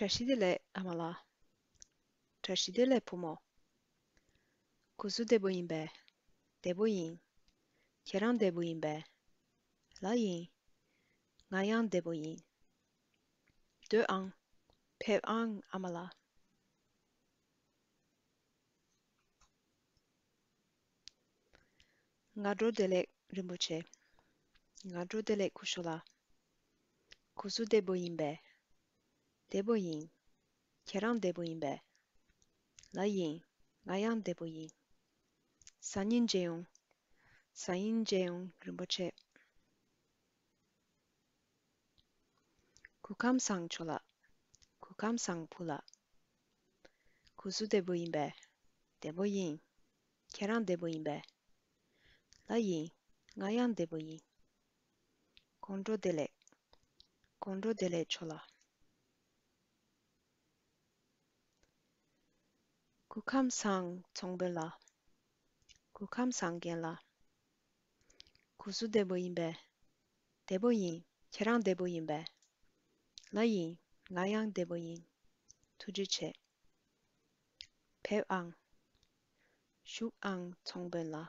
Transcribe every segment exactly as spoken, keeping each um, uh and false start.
བཀྲ་ཤིས་བདེ་ལེགས་ཨ་མ་ལགས། བཀྲ་ཤིས་བདེ་ལེགས་བུ་མོ། སྐུ་གཟུགས་བདེ་པོ་ཡིན་པས། བདེ་པོ་ཡིན། ཁྱེད་རང་བདེ་པོ་ཡིན་པས། ལགས་ཡིན། ང་ཡང་བདེ་པོ་ཡིན། སྡོད་ཨང་། ཕེབས་ཨང་ཨ་མ་ལགས། སྔ་དྲོ་བདེ་ལེགས་རིན་པོ་ཆེ། སྔ་དྲོ་བདེ་ལེགས་སྐུ་ཞབས་ལགས། སྐུ་གཟུགས་བདེ་པོ་ཡིན་པས། བདེ་པོ་ཡིན། ཁྱེད་རང་བདེ་པོ་ཡིན་པས། ལགས་ཡིན། ང་ཡང་བདེ་པོ་ཡིན། སང་ཉིན་མཇལ་ཡོང་། སང་ཉིན་མཇལ་ཡོང་རིན་པོ་ཆེ། སྐུ་ཁམས་བཟང་ཇོ་ལགས། སྐུ་ཁམས་བཟང་བུ་ལགས། སྐུ་གཟུགས་བདེ་པོ་ཡིན་པས། བདེ་པོ་ཡིན། ཁྱེད་རང་བདེ་པོ་ཡིན་པས། ལགས་ཡིན། ང་ཡང་བདེ་པོ་ཡིན། དགོང་དྲོ་བདེ་ལེགས། དགོང་དྲོ་བདེ་ལེགས་ཇོ་ལགས། སྐུ་ཁམས་བཟང་ཚོང་དཔོན་ལགས། སྐུ་ཁམས་བཟང་རྒན་ལགས། སྐུ་གཟུགས་བདེ་པོ་ཡིན་པས། བདེ་པོ་ཡིན། ཁྱེད་རང་བདེ་པོ་ཡིན་པས། ལགས་ཡིན། ང་ཡང་བདེ་པོ་ཡིན། ཐུགས་རྗེ་ཆེ། ཕེབས་ཨང་། བཞུགས་ཨང་ཚོང་དཔོན་ལགས།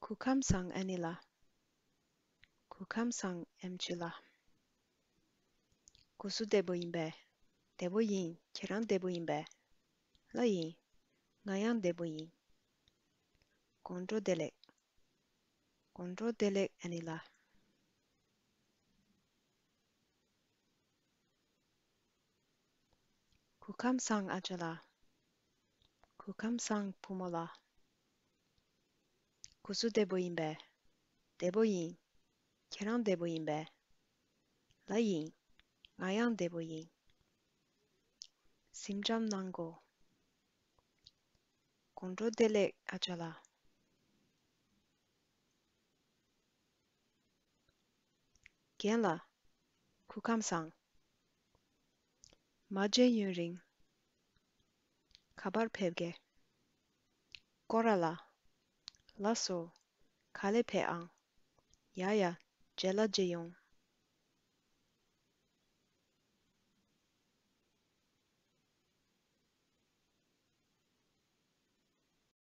སྐུ་ཁམས་བཟང་ཨ་ནེ་ལགས། སྐུ་ཁམས་བཟང་ཨེམ་ཆི་ལགས། སྐུ་གཟུགས་བདེ་པོ་ཡིན་པས། བདེ་པོ་ཡིན། ཁྱེད་རང་བདེ་པོ་ཡིན་པས། ལགས་ཡིན། ང་ཡང་བདེ་པོ་ཡིན། དགོང་དྲོ་བདེ་ལེགས། དགོང་དྲོ་བདེ་ལེགས་ཨ་ནེ་ལགས། སྐུ་ཁམས་བཟང་ཨ་ཅག་ལགས། སྐུ་ཁམས་བཟང་བུ་མོ་ལགས། སྐུ་གཟུགས་བདེ་པོ་ཡིན་པས། བདེ་པོ་ཡིན། ཁྱེད་རང་བདེ་པོ་ཡིན་པས། ལགས་ཡིན། ང་ཡང་བདེ་པོ་ཡིན། གཟིམ་འཇམ་གནང་གོ། དགོང་དྲོ་བདེ་ལེགས་ཨ་ཅག་ལགས། རྒན་ལགས། སྐུ་ཁམས་བཟང་། མ་མཇལ་ཡུན་རིང་། ག་པར་ཕེབས་ཀྱི། སྐོར་ར་ལ། ལགས་སོ། ག་ལེ་ཕེབས་ཨང་། ཡ་ཡ། མཇལ་ལ་མཇལ་ཡོང་།